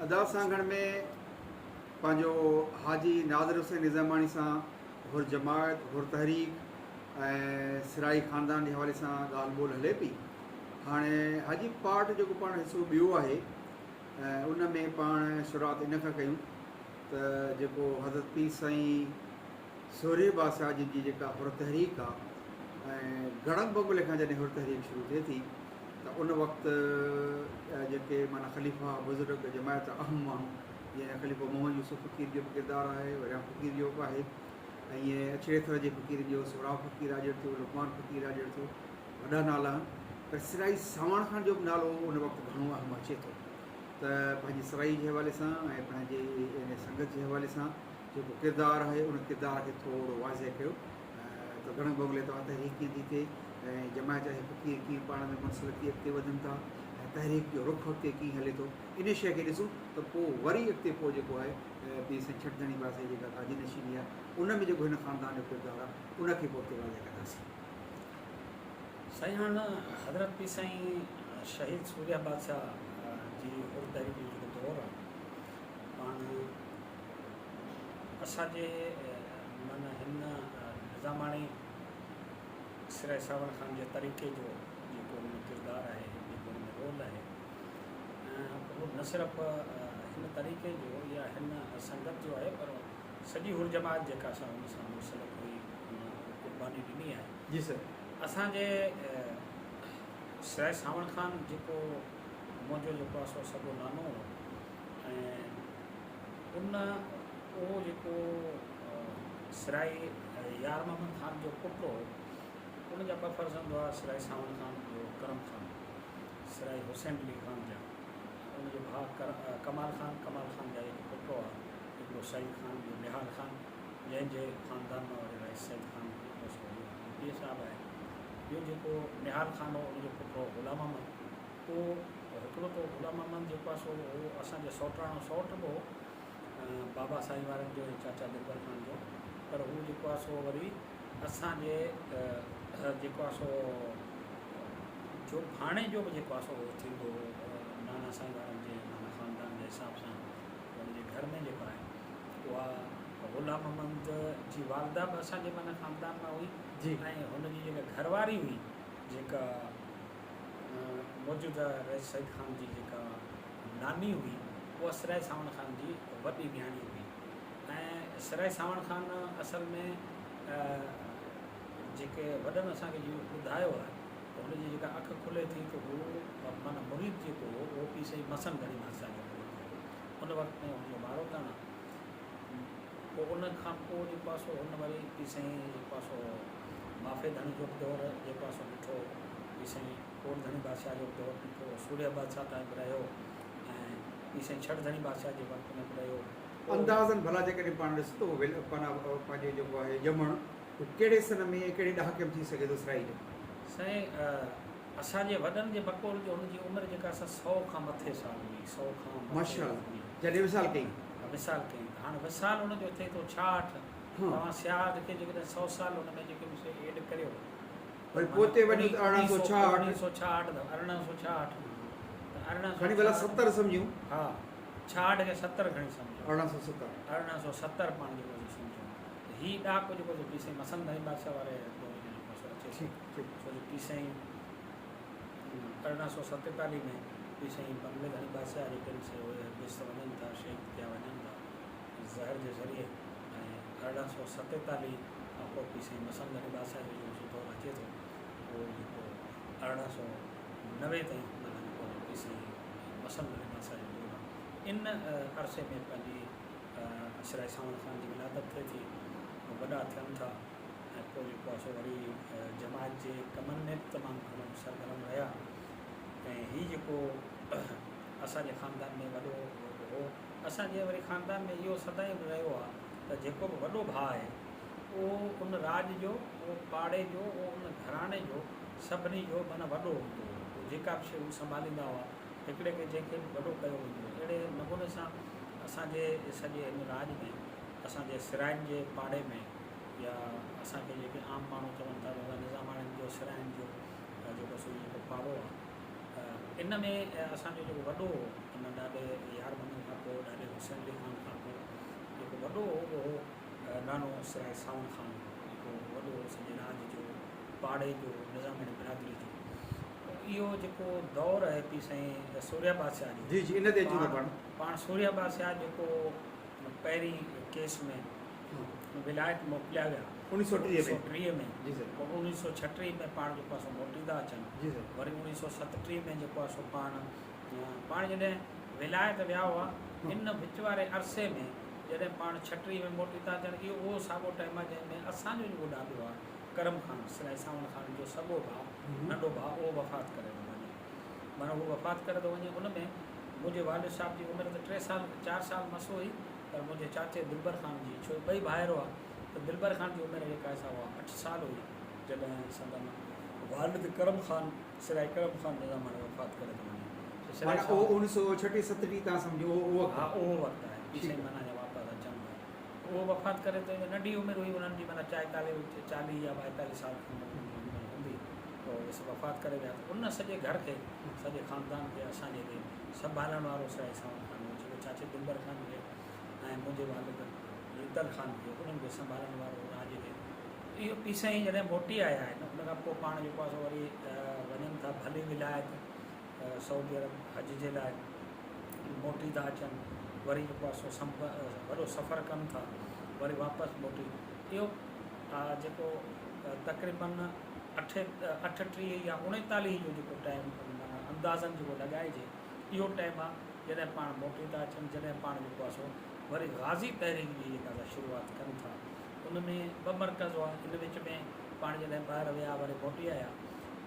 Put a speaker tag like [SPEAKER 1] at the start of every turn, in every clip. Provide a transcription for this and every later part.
[SPEAKER 1] ادا سانگهڙ ۾ پنهنجو حاجي ناظر حسين نظاماڻي سان حر جماعت، حر تحريڪ ۽ سرائي خاندان جي حوالي سان ڳالهه ٻولهه هلي پئي. هاڻي حاجي پارٽ جيڪو پاڻ حصو ٻيو آهي ان ۾ پاڻ شروعات ان کان ڪيون ته جيڪو حضرت پير سائين سورهيه بادشاهه جن جي جيڪا حر تحريڪ آ ۽ گڙنگ بنگلي کان جڏهن حر تحريڪ شروع ٿئي ٿي ته ان وقت جيڪي معنيٰ خليفا بزرگ جماعت جا اهم ماڻهو جيئن خليفو محمد يوسف فقير جو به ڪردار آهي وريام فقير جو به آهي ۽ ائين اڇڙي ٿر جي فقيرن جو سهراب فقير آجڙ ٿيو لقمان فقير آجڙ ٿيو وڏا نالا آهن پر سرائي ساوڻ خان جو به نالو ان وقت گهڻو اهم اچي ٿو ته پنهنجي سرائي جي حوالي سان ۽ پنهنجي ان سنگت جي حوالي سان جيڪو ڪردار آهي ان ڪردار کي ٿورو واضح ڪيو ته گهڻن بنگلي توهان تحريڪ ڪيئن ٿي ٿئي ۽ جماعت جا هي فقير ڪيئن پاڻ ۾ منسلڪ ٿي اڳتي وڌن ٿا ۽ تحريڪ جو رخ اڳتي ڪيئن هلي ٿو ان شيء کي ڏسون ته پوء وري اڳتي پوء جيڪو آهي پير سائين ڇٽ ڌڻي پاسي جيڪا گادي نشيني آهي ان ۾ جيڪو هن خاندان جو ڪردار آهي ان کي پوء اڳتي واضح ڪنداسين.
[SPEAKER 2] سائين هاڻ حضرت پير سائين شهيد سورهيه بادشاهه جي حر تحريڪ جو جيڪو دور آهي پاڻ اسان جي معنيٰ هن نظاماڻي سرائي ساوڻ خان جي طريقي جو جيڪو هن ۾ ڪردار آهي جيڪو هن ۾ رول آهي اهو نه صرف هن طريقي جو يا هن سنگت جو آهي پر سڄي حر جماعت جيڪا سا هن سان منسلڪ هئي هن قرباني ڏني آهي.
[SPEAKER 1] جي سر.
[SPEAKER 2] اسان جي سرائي ساوڻ خان جيڪو منهنجو جيڪو آهي سو سڳو نانو هو ۽ ان اهو جيڪو سرائي يار محمد خان جو پٽ هو، ان جا ٻه فرزند هئا، سرائي ساوڻ خان ٻيو ڪرم خان، سرائي حسين علي خان جا ان جو ڀاء ڪمال خان، ڪمال خان جا جيڪي پٽ هئا، هڪڙو سعيد خان ٻيو نهال خان، جنهن جي خاندان مان وري رئيس سعيد خان جيڪو سو ايم پي اي صاحب آهي. ٻيو جيڪو نهال خان هو، ان جو پٽ هو غلام محمد. اهو هڪڙو ته غلام محمد جيڪو آهي سو اهو اسان جي سئوٽراڻو سئوٽ به هو بابا سائين وارن جو ۽ چاچا دلبر خان جو پر هو جيڪو آهي سو وري اسان جي جيڪو آهي سو جو ڀاڻيجو به جيڪو آهي سو اهو ٿيندو هو نانا سائين وارن جي معنيٰ خاندان جي حساب سان هن جي گهر ۾ جيڪو آهي اها غلام محمد جي والده به اسان جي معنيٰ خاندان مان هئي ۽ هن جي جيڪا گهر واري هئي جيڪا موجوده رئيس سعيد خان جي جيڪا ناني هئي اها سرائي ساوڻ خان جي وڏي نياڻي هئي ۽ سرائي ساوڻ خان اصل ۾ جيڪي وڏن اسان کي جيئن ٻڌايو آهي ته هن جي جيڪا اک کلي ٿي ته هو معنيٰ مريد جيڪو هو اهو پير سائين مسن ڌڻي بادشاهه جو مريد هو ان وقت ۾ هن جو ٻاروتڻ پوء ان کان پوء جيڪو آهي سو هن وري پير سائين جيڪو آهي سو معافي ڌڻي جو به دور جيڪو آهي سو ڏٺو، پير سائين ڪوٽ ڌڻي بادشاهه جو به دور ڏٺو، سورهيه بادشاهه تائين به رهيو ۽ پير سائين ڇڙ ڌڻي بادشاهه جي وقت ۾ به رهيو. پوء.
[SPEAKER 1] اندازن ڀلا جيڪڏهن پاڻ ڏسون ته اهو پنهنجو جيڪو آهي ڄمڻ اهو ڪهڙي سن ۾ ۽ ڪهڙي ڏهاڪي ۾ ٿي سگهي ٿو سرائي جو؟
[SPEAKER 2] سائين اسان جي وڏن جي بقول جو هن جي عمر جيڪا سا سئو کان مٿي سال هئي، سئو کان مٿي
[SPEAKER 1] ماشاءالله
[SPEAKER 2] هئي.
[SPEAKER 1] جڏهن وصال ڪئي.
[SPEAKER 2] وصال ڪئي ته هاڻ وصال ان جو ٿئي ٿو 66 توهان سياحت کي جيڪڏهن سئو سال ان ۾ جيڪي به سي ايڊ ڪريو
[SPEAKER 1] وري پوئتي وڃون ته 1866
[SPEAKER 2] 1966 ته 1866 ته ارڙهن سو
[SPEAKER 1] کڻي ڀلا 70 سمجهون.
[SPEAKER 2] ها 66 کي 70 کڻي سمجهو.
[SPEAKER 1] 1870.
[SPEAKER 2] 1870 پاڻ جيڪو سو سمجهون ته هي ڏهاڪو جيڪو سو پير سائين مسند ڌڻي بادشاهه واري دور جو جيڪو سو اچي ٿو. ڇو جو پير سائين 1847 ۾ پير سائين بنگلي ڌڻي بادشاهه جيڪي آهن سي اهي بيست وڃن ٿا، شهيد ڪيا وڃن ٿا زهر جي ذريعي ۽ 1847 کان پوء پير سائين مسند ڌڻي بادشاهه جو جيڪو سو دور اچي ٿو اهو جيڪو 1890 تائين معنيٰ جيڪو آهي پير سائين مسند ڌڻي بادشاهه جو دور آهي. ان عرصي ۾ پنهنجي سرائي سانوڻ خان جي ولادت ٿئي ٿي، وڏا ٿين ٿا. ۽ پوء جيڪو آهي سو وري جماعت جي ڪمن ۾ به تمام گهڻو سرگرم رهيا ۽ هي جيڪو اسان جي خاندان ۾ وڏو هو اسان جي وري خاندان ۾ اهو سدائين به رهيو آهي ته جيڪو به وڏو ڀاء آهي اهو ان راڄ جو اهو پاڙي جو اهو ان گهراڻي جو سڀني جو معنيٰ وڏو هوندو هو پوء جيڪا به شيء هو سنڀاليندا هئا هڪڙي کي جنهن کي به وڏو ڪيو ويندو هو اهڙي نموني سان اسان جي سڄي هن راڄ ۾ اسان جي سرائين جي پاڙي ۾ يا اسان کي جيڪي عام ماڻهو چون ٿا ته نظاماڻين جو سرائين جو جيڪو سو جيڪو پاڙو آهي ان ۾ اسان جو جيڪو وڏو هو ان ڏاڏي يار محمد کان پوء ڏاڏي حسين علي خان کان پوء جيڪو وڏو هو اهو هو نانو سرائي ساوڻ خان جيڪو وڏو هو سڄي راڄ جو پاڙي جو نظاماڻي برادري جو اهو جيڪو دور آهي پي سائين سوريا بادشاهه جو
[SPEAKER 1] جي جي ان تي اچون ٿا پاڻ
[SPEAKER 2] پاڻ سوريا بادشاهه جيڪو پهرين ڪيس ۾ ولايت موڪليا ويا
[SPEAKER 1] 1930
[SPEAKER 2] ۾ جي سر پوء 1936 ۾ پاڻ جيڪو آهي سو موٽي ٿا اچن
[SPEAKER 1] جي سر
[SPEAKER 2] وري 1937 ۾ جيڪو آهي سو پاڻ پاڻ جڏهن ولايت ويا هئا ان وچ واري عرصي ۾ جڏهن پاڻ 36 ۾ موٽي ٿا اچن اهو اهو ساڳو ٽائيم آهي جنهن ۾ اسان جو جيڪو ڏاڏو آهي ڪرم خان سرائي ساوڻ خان جو سڳو ڀاء ننڍو ڀاء اهو وفات ڪري ٿو وڃي معنيٰ هو وفات ڪري ٿو وڃي ان ۾ منهنجي والد صاحب جي عمر ته ٽي سال چار سال مس هئي پر منهنجي چاچي دلبر خان جي ڇو ٻئي ڀائر هئا ته دلبر خان جي عمر جيڪا آهي سا اها اٺ سال هئي جڏهن سندن والد ڪرم خان سرائي ڪرم خان نظاماڻي وفات ڪري ٿو وڃي
[SPEAKER 1] ته سرائي معنيٰ اهو 1936 37 تان سمجهو اهو اهو وقت
[SPEAKER 2] ها اهو وقت آهي پي سائين معنيٰ جا واپس اچن ٿا اهو وفات ڪري ٿو وڃي ننڍي عمر هئي انهن جي معنيٰ چائيتاليهه چاليهه يا ٻائيتاليهه سال کن عمر هوندي ته اهي وفات ڪري ويا ته ان سڄي گهر کي سڄي خاندان کي اسان جي کي سنڀالڻ وارو سرائي ساوند خان هو جيڪو چاچي دلبر خان کي ۽ منهنجي والد رتل خان کي انهن کي سنڀالڻ وارو هو راڄ کي. اهو پي سائين جڏهن موٽي آيا آهن ان کان پوء پاڻ جيڪو آهي سو وري وڃن ٿا ڀلي ولايت سعودي عرب حج جي لاء موٽي ٿا اچن وري جيڪو آهي سو وڏو سفر ڪن ٿا وري واپس موٽي اهو جيڪو تقريبن اٺ اٺٽيهه يا اڻيتاليهه جو جيڪو ٽائيم معنيٰ اندازن جيڪو لڳائجي اهو ٽائيم آهي جڏهن پاڻ موٽي ٿا اچن جڏهن پاڻ جيڪو آهي سو وري غازي تحريڪ جي جيڪا سا شروعات ڪن ٿا ان ۾ ٻه مرڪز هئا ان وچ ۾ پاڻ جڏهن ٻاهر ويا وري موٽي آيا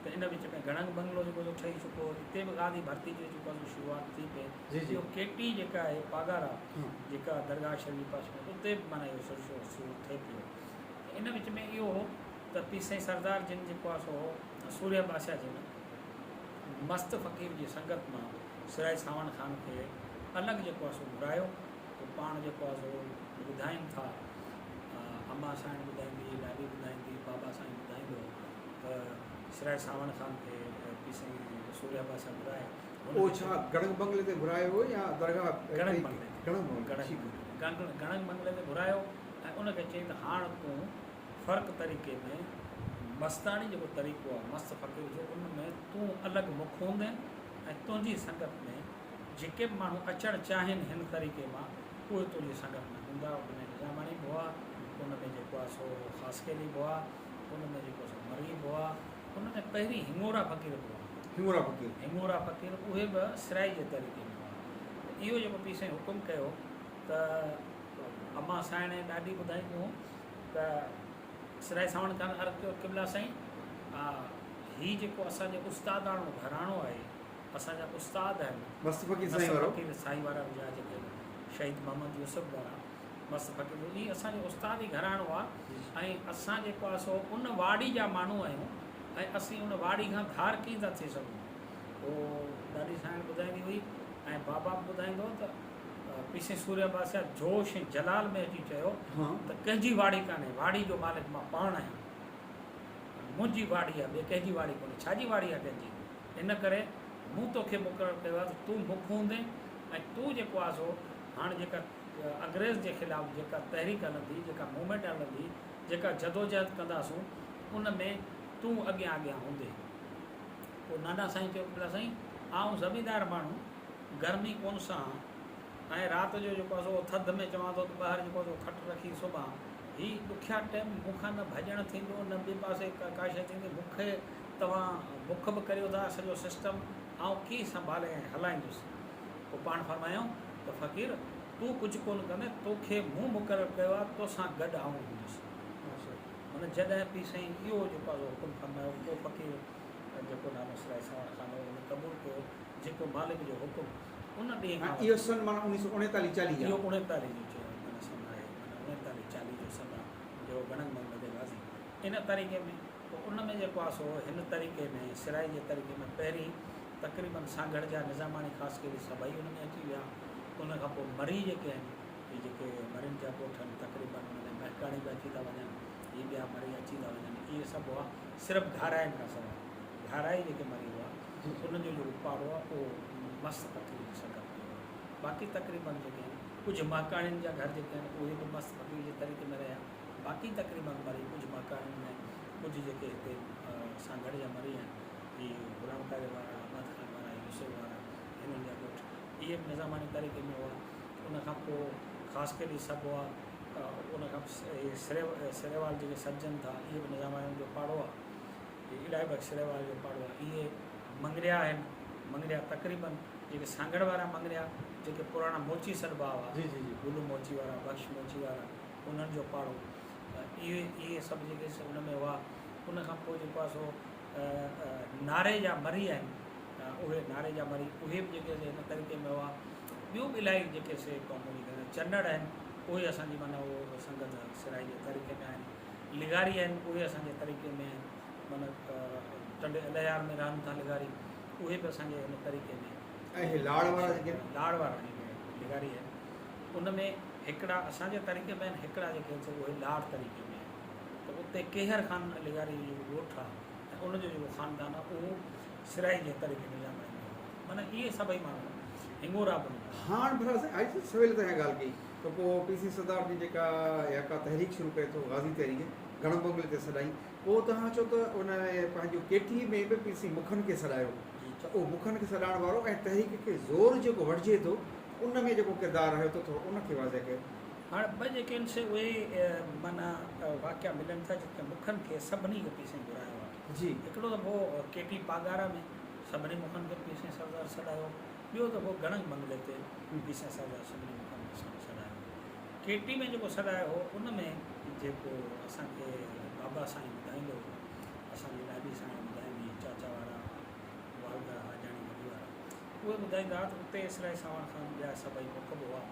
[SPEAKER 2] ته ان وچ ۾ گڙنگ بنگلو جيڪو سو ٺهي چڪو هو اتي به غازي ڀرتي جو جيڪو آهي سو شروعات ٿي پئي اهو ڪيٽي جيڪا آهي پاڳارا جيڪا درگاهه شريف جي پاسي ۾ اتي به معنيٰ اهو سلسلو شروع ٿئي پيو ان وچ ۾ اهو هو ته پير سائين سردار جن جيڪو آهي سو سورهيه بادشاهه جن مست فقير جي سنگت مان سرائي ساوڻ خان کي الڳ جيڪو آهي سو گهرايو پوء پاڻ جيڪو آهي سو ٻڌائين ٿا اما سائڻ ٻڌائيندي ڏاڏي ٻڌائيندي بابا سائين ٻڌائيندو ته سرائي ساوڻ خان کي پير سائين سورهيه بادشاهه گهرائي
[SPEAKER 1] اهو ڇا گڙنگ بنگلي تي گهرايو هو يا درگاهه
[SPEAKER 2] گڙنگ بنگلي تي گڙنگ گڙنگ بنگلي تي گهرايو ۽ ان کي چيائين ته هاڻ تون فرق طريقي ۾ مستاڻي جيڪو طريقو آهي مست فقير جو ان ۾ تون الڳ مک هوندين ۽ تنهنجي سنگت ۾ جيڪي به ماڻهو اچڻ چاهين هن طريقي مان اهي تنهنجي سنگت ۾ هوندا ان ۾ نظاماڻي به هئا ان ۾ جيڪو آهي سو خاصخيلي به هئا ان ۾ جيڪو سو مري به هئا ان ۾ پهرين هڱورا فقير به هئا.
[SPEAKER 1] هڱورا فقير.
[SPEAKER 2] هڱورا فقير اهي به سرائي جي طريقي ۾ هئا ته اهو جيڪو پير سائين حڪم ڪيو ته امان سائڻ ۽ ڏاڏي ٻڌائينديون هيون ته سرائي ساوڻ خان عرض ڪيو قبلا سائين هي جيڪو اسان جو استاداڻو گهراڻو آهي اسان جا استاد آهن
[SPEAKER 1] مست فقير سائين وارو
[SPEAKER 2] فقير سائين وارا جا جيڪي شهيد محمد يوسف وارا مست فقير هي اسان جو استادي گهراڻو آهي ۽ اسان جيڪو آهي سو ان واڙي جا ماڻهو آهيون ۽ اسين ان واڙي کان ڌار ڪيئن ٿا ٿي سگهون پوء ڏاڏي سائڻ ٻڌائيندي هئي ۽ بابا به ٻڌائيندو هو ته پيسين سورهيه بادشاهه جوش ۽ جلال ۾ اچي چيو ته ڪنهن جي واڙي ڪانهي، واڙي جو مالڪ مان پاڻ آهيان. منهنجي واڙي آهي، ٻئي ڪنهن جي واڙي ڪونهي. ڇا جي واڙي آهي ڪنهن جي؟ ان ڪري مون توکي مقرر ڪيو آهي ته تون مک هوندين ۽ تون جيڪو آهي سو هاڻ جيڪا انگريز جي خلاف جيڪا تحريڪ هلندي، جيڪا موومينٽ هلندي، جيڪا جدوجهد ڪنداسون، ان ۾ تون اڳيان اڳيان هوندين. پوء نانا سائين چيو قبلا سائين، آئون زميندار ماڻهو، گرمي ڪونه سهان ۽ رات جو جيڪو آهي سو ٿڌ ۾ چوان ٿو ته ٻاهر جيڪو آهي سو کٽ رکي سمهان. هي ڏکيا ٽيم مون کان نه ڀڄڻ ٿيندو نه ٻئي پاسي ڪا شيء ٿيندي. مون کي توهان مک به ڪريو ٿا سڄو سسٽم آئون ڪيئن سنڀالي ۽ هلائيندس. پوء پاڻ فرمايائون ته فقير تون ڪجهه ڪونه ڪندين توکي مون مقرر ڪيو آهي توسان گڏ آئون هوندس. معنيٰ جڏهن پير سائين اهو جيڪو آهي سو حڪم فرمايو پوء فقير جيڪو نالو سرائي ساوڻ خان هو ان قبول ڪيو. جيڪو مالڪ جو حڪم ان ڏينهن کان
[SPEAKER 1] وٺي. اهو سن معنيٰ اڻويهه سؤ اڻيتاليهه چاليهه
[SPEAKER 2] آهي. اهو اڻيتاليهه جو چيو معنيٰ سن آهي معنيٰ اڻيتاليهه چاليهه جو سن آهي جيڪو گڻنگ منگ تي غازي ان طريقي ۾ پوء ان ۾ جيڪو آهي سو هن طريقي ۾ سرائي جي طريقي ۾ پهرين تقريبن سانگهڙ جا نظاماڻي خاصخيلي سڀئي ان ۾ اچي ويا ان کان پوء مري جيڪي آهن هي جيڪي مرين جا ڳوٺ آهن تقريبن ان ۾ مهڪاڻي به اچي ٿا وڃن هي ٻيا مري اچي ٿا وڃن اهي سڀ هئا صرف گهاراين کان سواء گهارائي جيڪي مري هئا انهن جو جيڪو پاڙو آهي اهو مست فقير جي سنگت ۾ هو. باقي تقريبن جيڪي آهن ڪجهه مهڪاڻين جا گهر جيڪي آهن اهي به مست فقير جي طريقي ۾ رهيا. باقي تقريبن مري ڪجهه مهڪاڻين ۾ ڪجهه جيڪي هتي سانگهڙ جا مري آهن هي غلام قادر وارا، احمد خان وارا، يوسف وارا هنن جا ڳوٺ اهي به نظاماڻي طريقي ۾ هئا. ان کان پوء خاصخيلي سڀ هئا. ان کان هي سريوال جيڪي سڏجن ٿا اهي به نظاماڻين جو پاڙو آهي. هي الاهي بخش سريوال جو پاڙو آهي. اهي مڱريا آهن. مڱريا تقريبن جيڪي سانگهڙ وارا مڱريا جيڪي پراڻا موچي سڏبا هئا، گلو موچي وارا، بخش موچي وارا، انهن جو پاڙو اهي اهي سڀ جيڪي ان ۾ هئا. ان کان پوء جيڪو آهي سو ناري جا مري آهن، اهي ناري جا مري اهي به جيڪي سي هن طريقي ۾ هئا. ٻيون به الاهي جيڪي سي قومون جيڪي چنڙ آهن اهي اسان جي معنيٰ اهو سنگت سرائي جي طريقي ۾ آهن. لغاري آهن اهي اسان جي طريقي ۾ آهن معنيٰ ٽنڊي الهيار ۾ رهن ٿا لغاري اهي به اسان جي هن طريقي ۾.
[SPEAKER 1] ۽ هي لاڙ وارا جيڪي آهن؟
[SPEAKER 2] لاڙ وارا جيڪي لغاري آهن ان ۾ هڪڙا اسان جي طريقي ۾ آهن هڪڙا جيڪي آهن سي اهي لاڙ طريقي ۾ آهن ته اتي ڪيهر خان لغاري جو جيڪو ڳوٺ آهي ۽ ان جو جيڪو خاندان آهي اهو سرائي جي طريقي ۾ ڄاڻائيندو هو معنيٰ اهي سڀئي ماڻهو هنگورا به هوندا.
[SPEAKER 1] هاڻ ڀلا سائين آء سويل تنهن ڳالهه ڪئي ته پوء پي سي سردار جي جيڪا اها ڪا تحريڪ شروع ڪري ٿو غازي تحريڪ گڻ بنگلي تي سڏائين پوء توهان چئو ته ان پنهنجو ڪي ٽي ۾ به پي سي مکن کي سڏايو ته اهو مکن کي سڏائڻ وارو ۽ تحريڪ کي زور جيڪو وٺجي ٿو ان ۾ جيڪو ڪردار رهيو ٿو ٿورو ان کي واضح ڪيو.
[SPEAKER 2] هاڻ ٻه جيڪي آهن سي اهي معنيٰ واقعا ملن ٿا جتي مکن کي سڀني کي پي سي گهرايو آهي.
[SPEAKER 1] جي.
[SPEAKER 2] هڪڙو دفعو ڪي ٽي پاڳارا ۾ سڀني مکن کي پي سي سردار سڏايو. ٻيو دفعو گڻنگ بنگلي تي پي سي سردار سڀني مکن کي سڏايو. ڪي ٽي ۾ جيڪو سڏايو هو ان ۾ جيڪو اسان کي بابا سائين ٻڌائيندو هو، اسان جي ڏاڏي سائين ٻڌائيندي هئي، چاچا وارا، والده حاجاڻي وڏي وارا، اهي ٻڌائيندا هئا ته اتي اسرائي ساوڻ خان ٻيا سڀئي مک به هئا.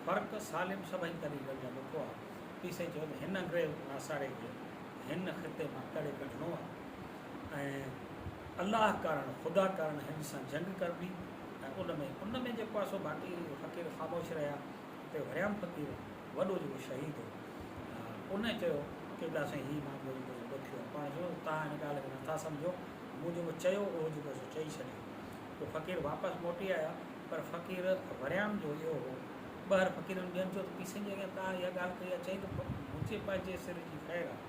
[SPEAKER 2] فرق سالم سڀئي طريقن جا مک هئا. پي سائين چيو ته هن انگريز ناصاري کي هن خطي مان تڙي ڪڍڻو آهي ۽ الله ڪارڻ خدا ڪارڻ هن سان جنگ ڪربي ۽ ان ۾ ان ۾ جيڪو آهي سو باقي فقير خاموش رهيا. اتي وريام فقير وڏو جيڪو شهيد هو ان چيو قبلا سائين هي معاملو جيڪو سو ڏکيو آهي. پاڻ چيو ته توهان هن ڳالهه کي نٿا سمجهو، مون جيڪو چيو اهو جيڪو سو چئي ڇڏيو. پوء فقير واپس موٽي آيا پر فقير وريام جو اهو هو. ٻهر فقيرن ٻين چيو ته پيسين جي اڳيان توهان اها ڳالهه ڪئي آهي. چيائين ته منهنجي پنهنجي سر جي خير آهي.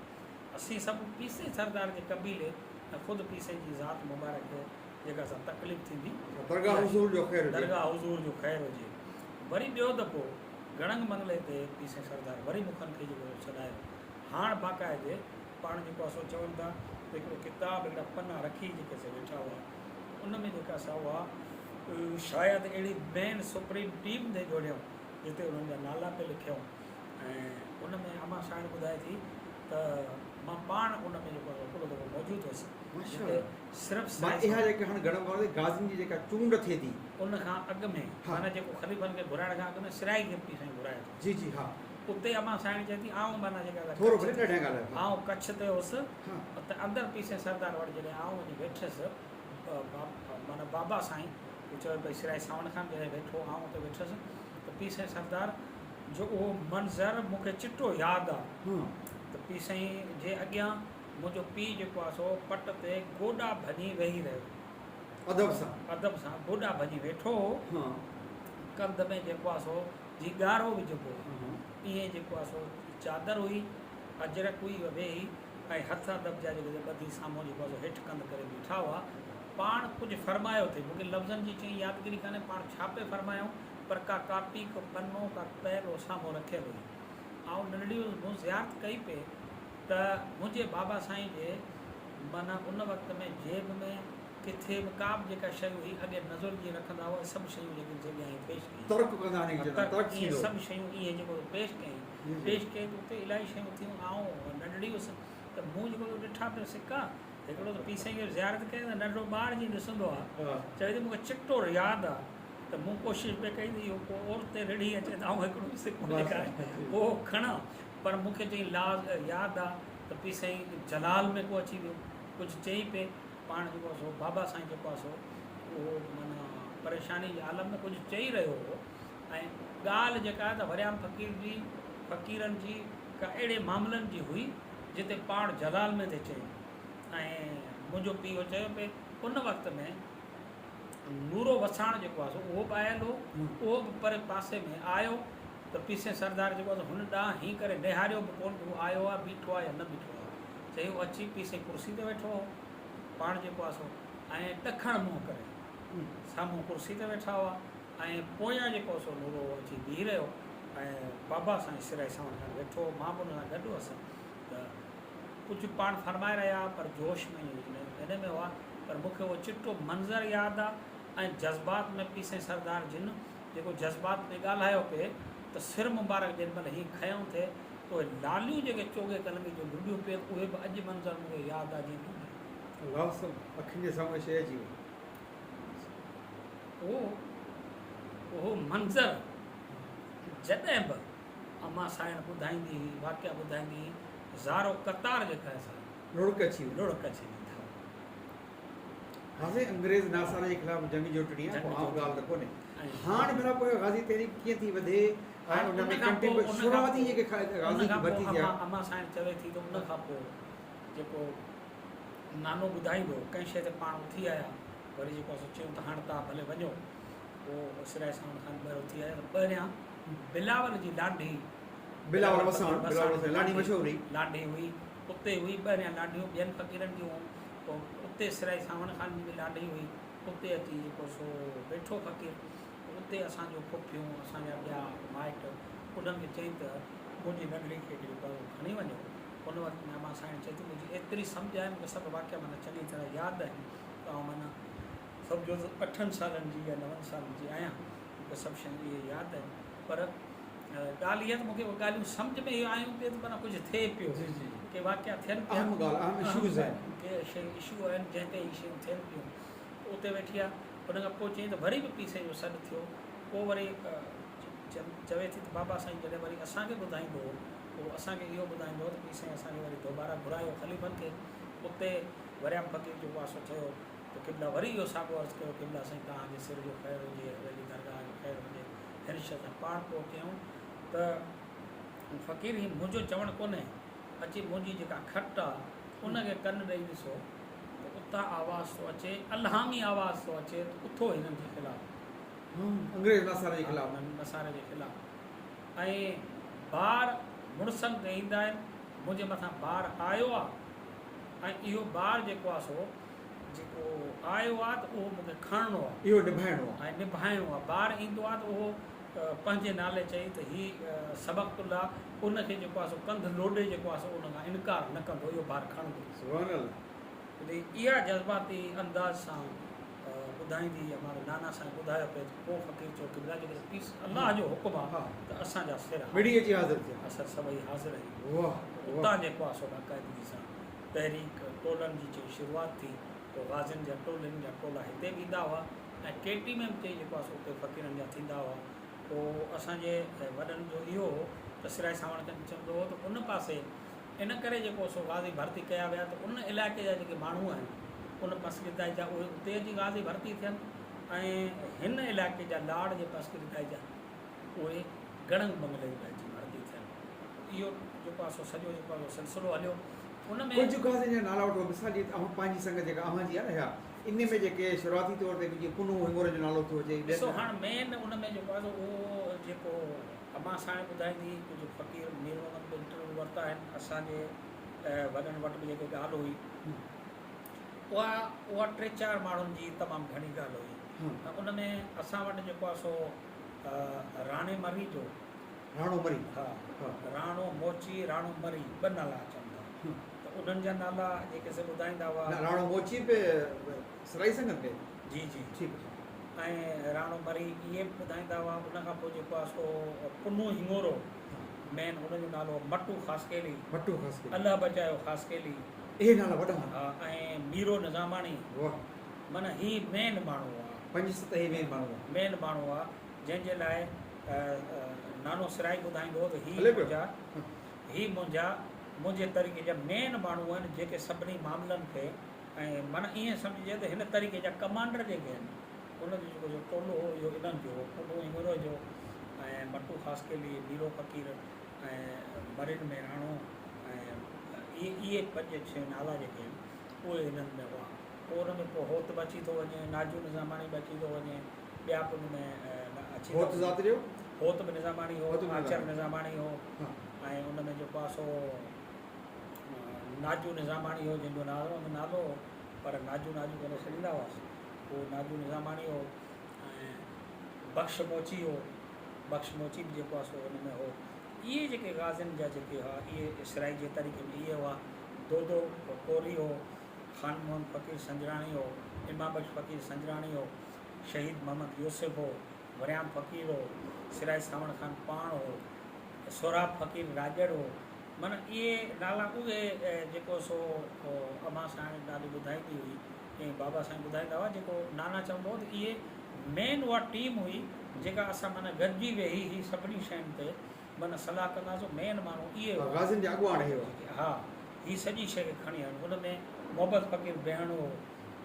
[SPEAKER 2] اسين سڀ پيسين سردار جي قبيلي ۽ خود پيسين جي ذات مبارڪ کي جيڪا سا تڪليف ٿيندي
[SPEAKER 1] درگاهه حضور جو خير هجي.
[SPEAKER 2] درگاهه حضور جو خير هجي. وري ٻيو دفعو گڻنگ بنگلي تي پيسين سردار وري مکن کي جيڪو سو سڏايو. هاڻ باقاعدي پاڻ جيڪو آهي سو چون ٿا ته هڪڙو ڪتاب هڪڙا پنا رکي جيڪي سي ويٺا هئا ته ان ۾ جيڪا سا اها شايد اهڙي مين سپريم ٽيم ٿي جوڙيائون جتي انهن جا نالا پئي لکيائون ۽ ان ۾ امان سائڻ ٻڌائي ٿي ته مان پاڻ ان ۾ جيڪو آهي سو هڪڙو دفعو موجود هوس جتي صرف
[SPEAKER 1] مان اها جيڪا هاڻ گهڻو واري غازين جي جيڪا چونڊ ٿئي ٿي.
[SPEAKER 2] ان کان اڳ ۾ معنيٰ جيڪو خليفن کي گهرائڻ کان اڳ ۾ سرائي کي پي سائين گهرايو ٿو.
[SPEAKER 1] جي جي ها.
[SPEAKER 2] اتي امان سائڻ چئي ٿي آئون معنيٰ جيڪا سا
[SPEAKER 1] ٿورو ڀلي ڏاڍيان ڳالهايو ها.
[SPEAKER 2] آئون ڪڇ تي هوس ته اندر پي سائين سردار وٽ جڏهن آئون وڃي ويٺس معنيٰ بابا سائين هو چوي پئي سرائي ساوڻ خان جڏهن ويٺو آئون اتي ويٺس ته پي سائين سردار جو اهو منظر مون کي چٽو ياد آ ته پي سائين جي اڳيان منهنجو پيء جيڪو آ سو پٽ تي گوڏا ڀڃي ويهي رهيو.
[SPEAKER 1] ادب سان.
[SPEAKER 2] ادب سان گوڏا ڀڃي ويٺو هو. ڪنڌ ۾ جيڪو آ سو جي ڳارو وجهبو آ ائين جيڪو آ سو چادر هئي، اجرڪ هئي اها ويهي ۽ هٿ ادب جا جيڪي ٻڌي سامهون جيڪو آ سو هيٺ ڪنڌ ڪري بيٺا هئا. پاڻ ڪجهه فرمايو ٿي، مون کي لفظن جي چڱي يادگيري ڪانهي پاڻ ڇا پئي فرمايائون پر ڪا ڪاپي، ڪو پنو، ڪا پيل اهو سامهون رکيل هئي. آئون ننڍڙي هيس مون زيارت ڪئي پئي. ته منهنجي بابا سائين جي معنيٰ ان وقت ۾ جيب ۾ ڪٿي به ڪا به جيڪا شيء هئي اڳي نظر جيئن رکندا هئا سڀ شيون جيڪي سي ڏيائين پيش ڪيائين.
[SPEAKER 1] ترڪ ڪندا آهن جناب
[SPEAKER 2] ترڪ ائين سڀ شيون ائين جيڪو پيش ڪيائين پيش ڪيائين ته اتي الاهي شيون ٿيون آئون ننڍڙي هيس ته مون جيڪو ڏٺا پيو سڪا هڪڙو ته پير سائين کي زيارت ڪئي ته ننڍڙو ٻار جيئن ڏسندو آهي چوي ٿي مون کي چٽو ياد آهي ته مون ڪوشش پئي ڪئي ته اهو ڪو عورت رڙهي اچي ته آئون هڪڙو سڪو جيڪا اهو کڻان پر مون کي چئي لاز ياد آ ته پي سائين جلال ۾ ڪو اچي ويو ڪجهه چئي پئي پاڻ جيڪو آ سو بابا سائين جيڪو آ سو اهو معنيٰ پريشاني جي عالم ۾ ڪجهه چئي رهيو هو ۽ ڳالهه جيڪا آ ته وريام فقير جي فقيرن جي ڪا اهڙي معاملن جي هئي جتي پاڻ جلال ۾ ٿي چئي ۽ منهنجو پيء اهو چيو پئي ان وقت ۾ نورو وساڻ جيڪو آهي سو اهو به آيل هو، اهو به پري پاسي ۾ آيو ته پيسين سردار جيڪو آهي سو هن ڏانهن هين ڪري نهاريو به ڪونه ته هو آيو آهي، بيٺو آهي يا نه بيٺو آهي. چئي هو اچي پيسين ڪرسي تي ويٺو هو، پاڻ جيڪو آهي سو ۽ ڏکڻ منهن ڪري سامهون ڪرسي تي ويٺا هئا ۽ پويان جيڪو آهي سو نورو اچي بيهي رهيو ۽ بابا سائين سرائي ساوڻ خان ويٺو هو، مان به ان سان گڏ هئس ته ڪجهه پاڻ فرمائي رهيا هئا پر جوش ۾ ان ۾ هئا پر مون کي اهو چٽو منظر ياد آ ۽ جذبات ۾ پي سائين سردار جن جيڪو جذبات ۾ ڳالهايو پئي ته سر مبارڪ جنهن مهل هي کنيو ٿي ته اهي لاليون جيڪي چوڳي ڪلنگي جون لڏيون پئي اهي به اڄ منظر مون کي ياد آ جيئن لڏيون.
[SPEAKER 1] الله سڀ اکين جي سامهون شيء اچي وئي.
[SPEAKER 2] اهو اهو منظر جڏهن به امان سائڻ ٻڌائيندي هئي واقعا ٻڌائيندي هئي زارو قطار جيڪا آهي سا
[SPEAKER 1] لڙڪ اچي وڃي.
[SPEAKER 2] لڙڪ اچي ويندا هئا.
[SPEAKER 1] ها سائين انگريز ناصاري جي خلاف جنگ جوٽڻي آهي ڪو عام ڳالهه ته ڪونهي. هاڻ ڀلا پوء غازي تحريڪ ڪيئن ٿي وڌي ۽ ان ۾ ڪنٽريبيوٽ شروعاتي جيڪي غازي ڀرتي ٿيا.
[SPEAKER 2] امان سائڻ چوي ٿي ته ان کان پوء جيڪو نانو ٻڌائيندو هو ڪنهن شيء تي پاڻ اٿي آيا وري جيڪو آهي سو چيون ته هاڻ توهان ڀلي وڃو پوء سرائي ساوند خان ٻاهر اٿي آيا ته ٻاهريان بلاول جي لانڍي
[SPEAKER 1] بلاول وساڻ بلاول وساڻ لانڍي مشهور هئي.
[SPEAKER 2] لانڍي هئي اتي هئي ٻاهريان لانڍيون ٻين فقيرن جون هيون پوء اتي سرائي ساوڻ خان جي به لانڍي هئي اتي اچي جيڪو سو ويٺو فقير اتي اسان جون پڦيون اسان جا ٻيا مائٽ انهن کي چيائين ته منهنجي ننڍڙي کي جيڪو آهي کڻي وڃو ان وقت ۾ امان سائڻ چئي ٿي منهنجي ايتري سمجهه آهي مون کي سڀ واقعا معنيٰ چڱي طرح ياد آهن ته آئون معنيٰ سمجهو ته اٺن سالن جي يا نون سالن جي آهيان مون کي سڀ شيون اهي ياد آهن پر ڳالهه اها ته مون کي اهي ڳالهيون سمجهه ۾ اهي آيون پئي ته معنيٰ ڪجهه ٿئي پيو ڪي واقعا ٿين پيا
[SPEAKER 1] اهم ڳالهه اهم اشوز آهن
[SPEAKER 2] ڪي شيون اشو آهن جنهن تي اهي شيون ٿين پيون اتي ويٺي آهي ان کان پوء چيائين ته وري به پيسي جو سڏ ٿيو پوء وري چوي ٿي ته بابا سائين جڏهن وري اسان کي ٻڌائيندو هو پوء اسان کي اهو ٻڌائيندو هو ته پير سائين اسان کي وري دوباره گهرايو خليفن کي اتي وريام فقير جيڪو آهي سو چيو ته قبلا وري اهو ساڳو عرض ڪيو قبلا سائين توهان جي سر جو خير هجي حويلي درگاهه جو خير هجي هن شيء سان پاڻ پوء چيائون ته فقير هي منهنجو چوڻ ڪونهي اچي منهنجي جيڪا کٽ آ ان کي ڪن ڏئي ڏسو ته اتان آواز ٿو اچي الهامي آواز ٿو اچي ته اٿو هنن جي خلاف
[SPEAKER 1] انگريز نصاري جي خلاف
[SPEAKER 2] نصاري جي خلاف ۽ بار مڙسن تي ايندا آهن منهنجي مٿان بار آيو آ ۽ اهو بار جيڪو آ سو جيڪو آيو آ ته اهو مون کي کڻڻو آ.
[SPEAKER 1] اهو نڀائڻو آ.
[SPEAKER 2] ۽ نڀائڻو آ. بار ايندو آ ته اهو پنهنجي نالي چئي ته هي سبقت الله ان کي جيڪو آ سو ڪنڌ لوڏي جيڪو آ سو ان کان انڪار نه ڪندو اهو بار کڻندو.
[SPEAKER 1] سبحان الله.
[SPEAKER 2] ادي اها جذباتي انداز سان ٻڌائيندي امان نانا سائين ٻڌايو پئي ته پوء فقير چيو قبلا جيڪڏهن پيس الله جو حڪم آ ته اسان جا سر
[SPEAKER 1] مڙئي اچي حاضر ٿيا.
[SPEAKER 2] اسان سڀئي حاضر آهيون.
[SPEAKER 1] واه واه.
[SPEAKER 2] اتان جيڪو آ سو باقاعدگي سان تحريڪ ٽولن جي چئي شروعات ٿي پوء غازين جا ٽولن جا ٽولا هتي به ايندا هئا ۽ ڪيٽي ۾ به چئي جيڪو آهي سو اتي فقيرن جا ٿيندا هئا پوء اسان جي وڏن جو اهو هو ته سرائي سانوڻ کن چوندو هو ته ان پاسي ان ڪري جيڪو سو غازي ڀرتي ڪيا ويا ته ان علائقي جا جيڪي ماڻهو آهن ان پسگردائي جا اهي اتي اچي غازي ڀرتي ٿين ۽ هن علائقي جا لاڙ جي پسگردائي جا اهي گڙنگ بنگلي ۾ اچي ڀرتي ٿين. اهو جيڪو آهي سو سڄو جيڪو آهي سو سلسلو هليو. ان ۾.
[SPEAKER 1] ڪجهه غازين جا نالا وٺو. مثال جي اوهان پنهنجي سنگت جيڪا اوهان جي آهي نه اها ان ۾ جيڪي شروعاتي طور تي جيئن پنهون هڱورن جو نالو ٿو اچي ٻين.
[SPEAKER 2] ڏسو هاڻ مين ان ۾ جيڪو آهي سو اهو جيڪو امان سائڻ ٻڌائيندي هئي ڪجهه فقير مير محمد به انٽرويو ورتا آهن اسان جي وڏن وٽ به جيڪي ڳالهه هئي اها اها ٽي چار ماڻهن جي تمام گهڻي ڳالهه هئي ۽ ان ۾ اسان وٽ جيڪو آهي سو راڻي مري جو.
[SPEAKER 1] راڻو مري.
[SPEAKER 2] ها راڻو موچي، راڻو مري ٻه نالا اچن ٿا ته انهن جا نالا جيڪي سي ٻڌائيندا هئا.
[SPEAKER 1] نه راڻو موچي به سرائي سنگت ۾.
[SPEAKER 2] جي جي.
[SPEAKER 1] ٺيڪ ٺيڪ.
[SPEAKER 2] ۽ راڻو مري اهي به ٻڌائيندا هئا ان کان پوء جيڪو آهي سو پنهون هڱورو مين ان جو نالو مٽو خاصخيلي.
[SPEAKER 1] مٽو خاصخيلي.
[SPEAKER 2] الله بچايو خاصخيلي.
[SPEAKER 1] اهي نالا وڏا آهن.
[SPEAKER 2] ها ۽ ميرو نظاماڻي.
[SPEAKER 1] واه.
[SPEAKER 2] معنيٰ هي مين ماڻهو هئا.
[SPEAKER 1] پنج ست هي مين ماڻهو هئا.
[SPEAKER 2] مين ماڻهو هئا جنهن جي لاء نانو سرائي ٻڌائيندو هو ته هي منهنجا هي منهنجا منهنجي طريقي جا مين ماڻهو آهن جيڪي سڀني معاملن کي ۽ معنيٰ ائين سمجهجي ته هن طريقي جا ڪمانڊر جيڪي آهن ان جو جيڪو جو ٽولو هو اهو انهن جو هو پنهون هڱورو جو ۽ مٽو خاصخيلي ميرو فقير ۽ مرين ۾ راڻو ۽ اهي اهي پنج ڇهه نالا جيڪي آهن اهي انهن ۾ هئا. پوء ان ۾ پوء هوت به اچي ٿو وڃي، ناجو نظاماڻي به اچي ٿو وڃي، ٻيا به ان ۾ اچي ٿا
[SPEAKER 1] هوت
[SPEAKER 2] وڃن.
[SPEAKER 1] ذات جو؟
[SPEAKER 2] هوت به نظاماڻي هو،
[SPEAKER 1] هوت به
[SPEAKER 2] آچر
[SPEAKER 1] نظاماڻي.
[SPEAKER 2] نظاماڻي هو
[SPEAKER 1] ها.
[SPEAKER 2] ۽ ان ۾ جيڪو آهي سو ناجو نظاماڻي هو جنهن جو ناظر احمد نالو هو پر ناجو ناجو ڪري سڏيندا هئاسين. اهو ناجو نظاماڻي هو ۽ بخش موچي هو، بخش موچي به جيڪو آهي سو ان ۾ هو. اهي جيڪي غازين جا جيڪي هئا اهي سرائي جي طريقي ۾ اهي هئا. دودو ڪوري هو، خان محمد فقير سنجراڻي هو، امام بخش فقير سنجراڻي هو، شهيد محمد يوسف هو، وريام فقير هو، سرائي سانوڻ خان پاڻ هو، سهراب فقير راڄڙ هو، معنيٰ اهي نالا اهي جيڪو سو امان سائڻ ڏاڏي ٻڌائيندي هئي ۽ بابا سائين ٻڌائيندا هئا جيڪو نانا چوندو هو ته اهي مين اها ٽيم هئي جيڪا اسان معنيٰ گڏجي ويهي هي سڀني شين تي معنيٰ صلاح ڪندا هئاسون مين ماڻهو اهي هئا.
[SPEAKER 1] غازين جا اڳواڻ اهي هئا.
[SPEAKER 2] ها هي سڄي شيء کي کڻي هلن ان ۾ محبت فقير بيهڻ هو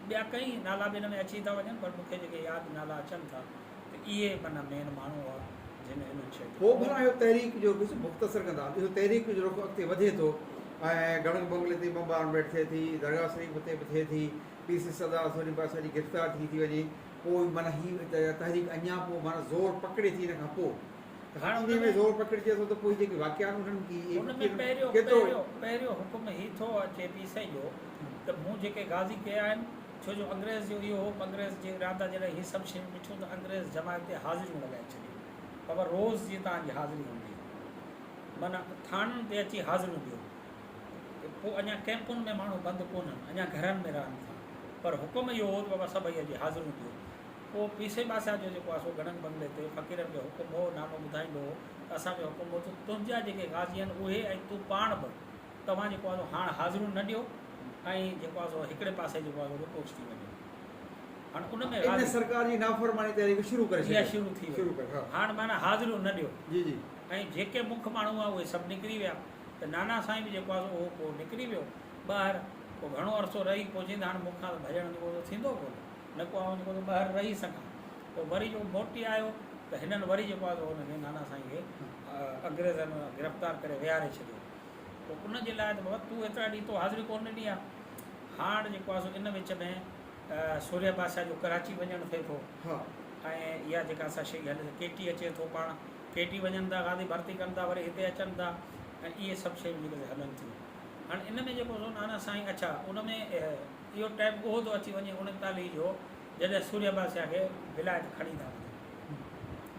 [SPEAKER 2] ٻيا ڪئين نالا به ان ۾ اچي ٿا وڃن پر مون کي جيڪي ياد نالا اچن ٿا ته اهي معنيٰ مين ماڻهو هئا جن انهن شين تي
[SPEAKER 1] پوء ڀلا اهو تحريڪ جو رخ مختصر ڪندا اهو تحريڪ جو رخ اڳتي وڌي ٿو ۽ گڙنگ بنگلي تي بمبارمينٽ ٿئي ٿي درگاهه شريف تي به ٿئي ٿي پي سي سردار سوري بادشاهه جي گرفتار ٿي ٿي وڃي پوء معنيٰ هي تحريڪ اڃا پوء معنيٰ زور پڪڙي ٿي ان کان پوء ته
[SPEAKER 2] هاڻ
[SPEAKER 1] انهي ۾ زور پڪڙجي ٿو ته پوء جيڪي واقعا آهن انهن کي
[SPEAKER 2] ان ۾ پهريون
[SPEAKER 1] ڪيترو
[SPEAKER 2] پهريون پهريون حڪم هي ٿو اچي پي سائين جو ته مون جيڪي غازي ڪيا آهن ڇو جو انگريز جو اهو هو انگريز جي ارادا جڏهن هي سڀ شيون ڏٺيون ته انگريز جماعت تي حاضريون لڳائي ڇڏيون بابا روز جي توهان جي حاضري هوندي معنيٰ ٿاڻن تي اچي حاضريون ڏيو پوء اڃا ڪئمپن ۾ ماڻهو بند ڪونهن اڃا گهرن ۾ رهن ٿا پر حڪم اهو هو ته بابا سڀئي اچي حاضريون ڏيو پوء پيسي بادشاهه جو جيڪو آهي سو گڻنگ بنگلي تي فقيرن کي حڪم هو، نانو ٻڌائيندو هو ته اسان کي حڪم هو ته تنهنجا جيڪي غازي آهن اهي ۽ تون پاڻ به توهان جيڪو آهي سو هاڻ حاضريون نه ڏيو ۽ جيڪو آهي سو هڪڙي پاسي جيڪو آهي سو رڪوش ٿي وڃو. هاڻ ان ۾
[SPEAKER 1] ان
[SPEAKER 2] غازي.
[SPEAKER 1] سرڪار جي نافرماني تحريڪ شروع ڪري
[SPEAKER 2] اها
[SPEAKER 1] ڇڏي.
[SPEAKER 2] شروع ٿي وئي.
[SPEAKER 1] شروع ڪري ها.
[SPEAKER 2] هاڻ معنيٰ حاضريون نه ڏيو.
[SPEAKER 1] جي جي.
[SPEAKER 2] ۽ جيڪي مک ماڻهو هئا اهي سڀ نڪري ويا ته نانا سائين به جيڪو آهي سو اهو پوء نڪري ويو ٻاهر. پوء گهڻو عرصو رهي پوء چيائين ته هاڻ مون کان ته ڀڄڻ جيڪو سو ٿيندو ڪونه. نه ڪو آئون جيڪو سو ٻاهر رهي سگهان. پوء وري جو موٽي آيو ته هنن وري جيڪو آهي سو هن کي نانا سائين کي انگريزن گرفتار ڪري ويهاري ڇڏيو. پوء ان جي لاء ته بابا تون ايترا ڏينهن تو حاضري ڪونه ڏني آهي. هاڻ جيڪو آهي سو ان وچ ۾ سورهيه بادشاهه جو ڪراچي وڃڻ ٿئي ٿو ۽ اها جيڪا اسان شيء هلي ته ڪيٽي اچي ٿو پاڻ ڪيٽي وڃن ٿا غازي ڀرتي ڪن ٿا وري هتي اچن ٿا ۽ اهي سڀ شيون جيڪي سي هلن ٿيون. هاڻ ان ۾ جيڪو سو نانا سائين اڇا ان ۾ اهو ٽائيم اهو ٿو اچي وڃي 39 جو جڏهن سورهيه بادشاهه کي ولايت کڻي ٿا وڃن.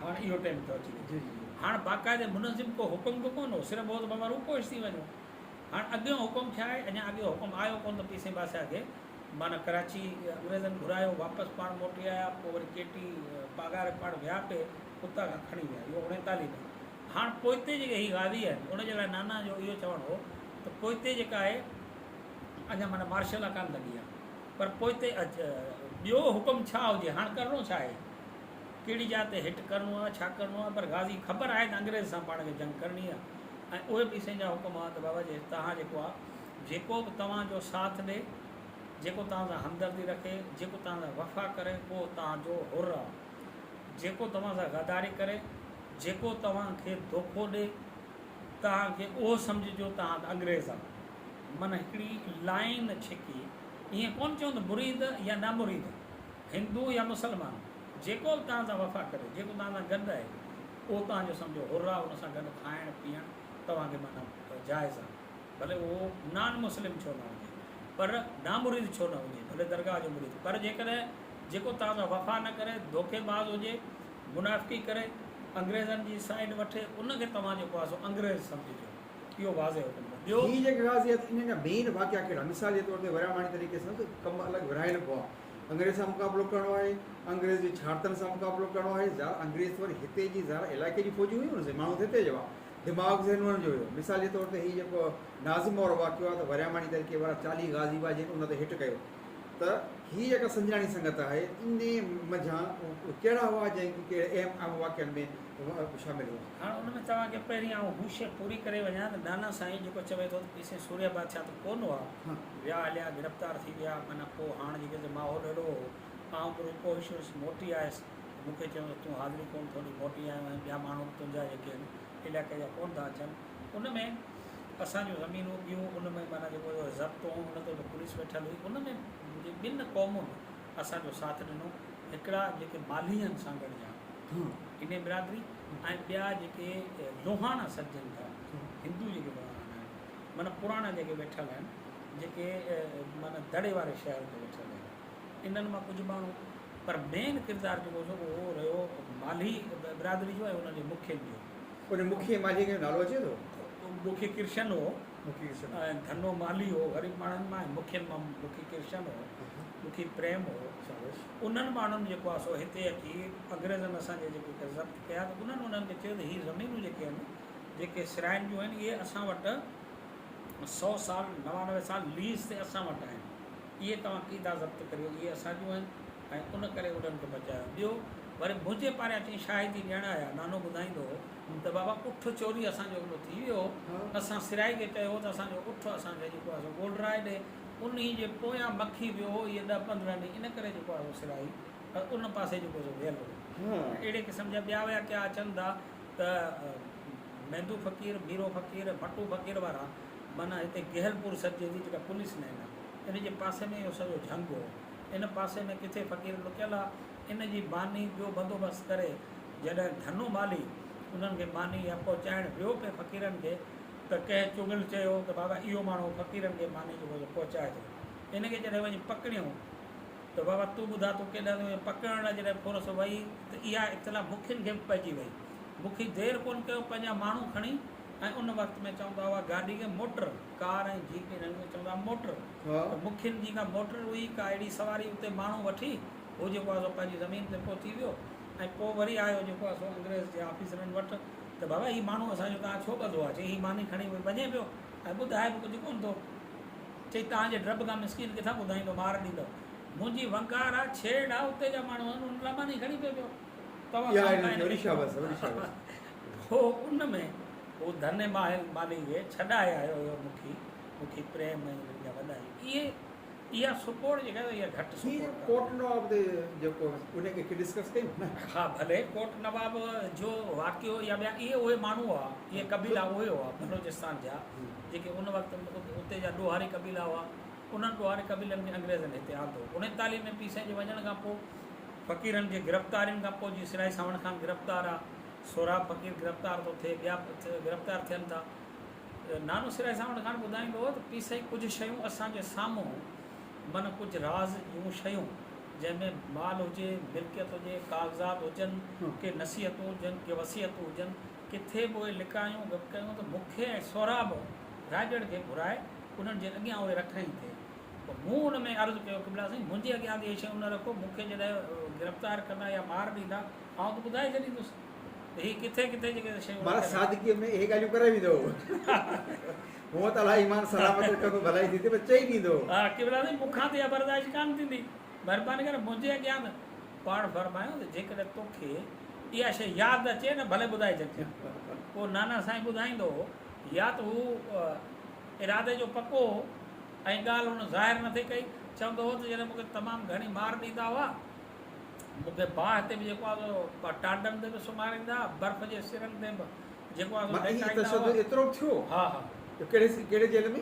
[SPEAKER 2] هاڻ اهو ٽائيم ٿو اچي وڃي. هاڻ باقاعدي منظم ڪو حڪم به ڪونه هو، صرف هو ته بابا روپوش ٿي وڃو. هاڻ اڳيون حڪم ڇا آهي، اڃا اڳيون حڪم آيو ڪونه ته پير سائين بادشاهه کي معنيٰ ڪراچي انگريزن گهرايو، واپس پاڻ موٽي آيا، پوء وري ڪيٽي پاڳاري پاڻ ويا پئي، اتان کان کڻي ويا. اهو 39 ۾. هاڻ پوئتي جيڪي هي غازي آهن، ان جي لاء نانا جو اهو چوڻ هو ته پوئتي جيڪا آهي، اڃا معنيٰ مارشل لا ڪانه لڳي آهي پر پوئتي ٻيو حڪم ڇا هجي هاڻ ڪرڻو ڇا آهي ڪهڙي جاء تي هٽ ڪرڻو آهي ڇا ڪرڻو آهي پر غازي خبر آهي ته انگريز سان پاڻ کي جنگ ڪرڻي آهي ۽ اهي به سين جا حڪم هئا ته بابا جي توهان جيڪو آهي جيڪو به توهان جو ساٿ ڏي جيڪو توهان سان همدردي رکي جيڪو توهان سان وفا ڪري اهو توهان جو حر آهي جيڪو توهان سان غداري ڪري جيڪو توهان کي دوکو ڏي توهان کي اهو سمجهجو توهان ته انگريز آهي من هڪڙي لائين ڇڪي، ائين ڪونه چيو ته مريد يا نامريد، هندو يا مسلمان، جيڪو به توهان سان وفا ڪري، جيڪو توهان سان گڏ آهي، اهو توهان جو سمجهو حر آهي، ان سان گڏ کائڻ پيئڻ توهان کي معنيٰ جائز آهي، ڀلي اهو نان مسلم ڇو نه هجي، پر نامريد ڇو نه هجي، ڀلي درگاهه جو مريد، پر جيڪڏهن جيڪو توهان سان وفا نه ڪري، دوکي باز هجي، منافقي ڪري، انگريزن جي سائيڊ وٺي، ان کي توهان جيڪو آهي سو انگريز سمجهجو. اهو واضح حڪم هو. ٻيو.
[SPEAKER 1] هي جيڪي غازي هئا ته انهن جا مين واقعا ڪهڙا؟ مثال جي طور تي ورياماڻي طريقي سان ته ڪم الڳ ورهايل به هئا. انگريز سان مقابلو ڪرڻو آهي، انگريز جي ڇاڙتن سان مقابلو ڪرڻو آهي، ظاهر انگريز ته وري هتي جي ظاهر علائقي جون فوجون هيون نه سائين، ماڻهو ته هتي جا هئا، دماغ ذهن انهن جو هيو. مثال جي طور تي هي جيڪو ناظم وارو واقعو آهي ته ورياماڻي طريقي وارا 40 غازي هئا جن ان تي هٽ ڪيو ته هي جيڪا سنجراڻي سنگت آهي انهي منجهان ڪهڙا هئا جنهن ڪهڙي اهم اهم واقعن ۾ شامل هئا.
[SPEAKER 2] هاڻ ان ۾ توهان کي پهرين آئون هو شيء پوري ڪري وڃان ته نانا سائين جيڪو چوي ٿو ته پيسين سورهيه بادشاهه ته ڪونه هئا، ويا هليا گرفتار ٿي ويا، معنيٰ پوء هاڻ جيڪي سي ماحول اهڙو هو، آئون به روپوش هيس، موٽي آيس ته مون کي چيائون ته تون حاضري ڪونه ٿو ڏين، موٽي آيو آهين، ٻيا ماڻهو به تنهنجا جيڪي آهن علائقي جا ڪونه ٿا اچن، ان ۾ اسان جون زمينون ٻيون ان ۾ معنيٰ جيڪو ضبط هو ان تي به پوليس ويٺل هئي، ان ۾ جي ٻن قومن اسان جو ساٿ ڏنو، هڪڙا جيڪي مالهي آهن سانگهڙ جا، انهي برادري ۽ ٻيا جيڪي لوهاڻا سڏجن ٿا، هندو جيڪي لوهاڻا آهن، معنيٰ پراڻا جيڪي ويٺل آهن، جيڪي معنيٰ دڙي واري شهر ۾ ويٺل آهن، انهن مان ڪجهه ماڻهو، پر مين ڪردار جيڪو سو اهو رهيو مالهي برادري جو ۽ انهن جي مکين جو.
[SPEAKER 1] ان مکي مالهي جو نالو اچي ٿو؟
[SPEAKER 2] مکي ڪرشن هو. مکي ڪرشن ۽ ڌنو مالهي هو، غريب ماڻهن مان ۽ مکين مان مکي ڪرشن هو، مکي پريم هو. انهن ماڻهن جيڪو آهي سو هتي اچي انگريزن اسان جي جيڪي ضبط ڪيا ته انهن انهن کي چيو ته هي زمينون جيڪي آهن جيڪي سرائن جون آهن اهي اسان وٽ سئو سال 99 سال ليز تي اسان وٽ آهن اهي توهان ڪيئن ٿا ضبط ڪريو اهي اسان جون آهن ۽ ان ڪري انهن کي بچايو. ٻيو وري منهنجي پاريان چئي شاهدي ڏيڻ آيا نانو ٻڌائيندو هو ته بابا اٺ چوري اسان جو هڪڙو ٿي ويو هو، اسان سرائي کي چيو هو ته اسان جو اٺ اسان کي جيڪو آهي سو ڳولرائي ڏي، انهي جي پويان مکي ويو هو اهي ڏهه 15 ڏينهن ان ڪري جيڪو آهي سو سرائي ان پاسي جيڪو سو ويل هو. اهڙي قسم جا ٻيا واقعا اچن ٿا ته ميندو فقير، ميرو فقير، مٽو فقير وارا معنيٰ هتي گهلپور سڏجي ٿي جيڪا پوليس لائين آهي ان جي پاسي ۾ اهو سڄو جهنگ هو ان پاسي ۾ ڪٿي فقير لڪيل آهي ان جي ماني ٻيو بندوبست ڪري جڏهن ڌنو مالهي انهن کي ماني يا پهچائڻ ويو پئي فقيرن کي ته ڪنهن چغل چيو ته بابا اهو ماڻهو فقيرن کي ماني جو بوجو پهچائي ٿو. ان کي جڏهن وڃي پڪڙيائون ته بابا تون ٻڌاء تون ڪيڏانهن ٿو وڃين؟ پڪڙڻ لاء جڏهن ڦورس وئي ته اها اطلاع مکين کي به پئجي وئي. مکي دير ڪونه ڪيو پنهنجا ماڻهو کڻي ۽ ان وقت ۾ چوندا هئا گاڏي کي موٽر، ڪار ۽ جيپ انهن کي چوندا هئا موٽر ته مکين جي ڪا موٽر هئي ڪا اهڙي سواري اتي ماڻهو وٺي هو جيڪو آهي سو پنهنجي زمين تي پهچي ويو. ۽ پوء وري آيو جيڪو آهي سو انگريز جي آفيسرن وٽ ته بابا هي ماڻهو اسان جو توهان ڇو ٻڌو آهي؟ چئي هي ماني کڻي وڃي پيو ۽ ٻڌائي به ڪجهه ڪونه ٿو. چئي توهان جي ڊپ کان مسڪين ڪٿان ٻڌائيندو مار ڏيندؤ. منهنجي ونگار آ ڇيڙ آ اتي جا ماڻهو آهن انهن لاء ماني کڻي پئي پيو. توهان
[SPEAKER 1] اها
[SPEAKER 2] کان
[SPEAKER 1] هن
[SPEAKER 2] ڪا
[SPEAKER 1] کي وڏي شابس وڏي شابس.
[SPEAKER 2] پوء ان ۾ هو ڌني ماهل مالهي کي ڇڏائي آيو اهو مکي مکي پريم ۽ انهن جا وڏا اهي اها سپورٽ جيڪا آهي اها گهٽ
[SPEAKER 1] هي
[SPEAKER 2] سپورٽ ڪانهي.
[SPEAKER 1] ڪوٽ نواب تي جيڪو ان کي ڊسڪس ڪيون نه.
[SPEAKER 2] ها ڀلي ڪوٽ نواب جو واقعو يا ٻيا اهي اهي ماڻهو هئا اهي قبيلا اهي هئا بلوچستان جا جيڪي ان وقت اتي جا ڏوهاري قبيلا هئا انهن ڏوهاري قبيلن کي انگريزن هتي آندو 39 ۾ پي سائين جي وڃڻ کان پوء فقيرن جي گرفتارين کان پوء جي سرائي سانوڻ خان گرفتار آ سهراب فقير گرفتار ٿو ٿئي ٻيا گرفتار ٿين ٿا نانو سرائي سانوڻ خان ٻڌائيندو هو ته پي سائين ڪجهه شيون اسان جي سامهون معنيٰ ڪجهه راز جون شيون جنهن ۾ مال هجي، ملڪيت هجي، ڪاغذات هجن، ڪي نصيحتون هجن، ڪي وصيتون هجن، ڪٿي به اهي لڪايون ڳپڪايون ته مون کي ۽ سهراب راڄڙ کي گهرائي انهن جي اڳيان اهي رکائين ٿي. پوء مون ان ۾ عرض ڪيو قبلا سائين منهنجي اڳيان ته اهي شيون نه رکو، مون کي جڏهن گرفتار ڪندا يا مار ڏيندا آئون ته ٻڌائي ڇڏيندس. هي ڪٿي ڪٿي جيڪي شيون
[SPEAKER 1] معنيٰ سادگيء ۾ اهي ڳالهيون ڪرائي ويندو هو. هونء ته الله ايمان سلامت رکندو ڀلائي ٿيندي پر چئي ڏيندو هو.
[SPEAKER 2] ها قبلا سائين مون کان ته اها برداشت ڪانه ٿيندي. مهرباني ڪري منهنجي اڳيان ته پاڻ فرمايو ته جيڪڏهن توکي اها شيء ياد اچي نه ڀلي ٻڌائي ڇڏجان. پوء نانا سائين ٻڌائيندو هو يا ته هو ارادي جو پڪو هو ۽ ڳالهه هن ظاهر نه ٿي ڪئي. چوندو هو ته جڏهن مون کي تمام گهڻي مار ڏيندا هئا. مون کي باهه تي به جيڪو آهي سو ٽانڊن تي به سمهاريندا ها، برف جي سرن تي به جيڪو آهي سو
[SPEAKER 1] معنيٰ هي
[SPEAKER 2] ليٽائيندا
[SPEAKER 1] تشدد
[SPEAKER 2] هئا.
[SPEAKER 1] ايترو به ٿيو؟
[SPEAKER 2] ها ها.
[SPEAKER 1] ته ڪهڙي ڪهڙي جيل ۾؟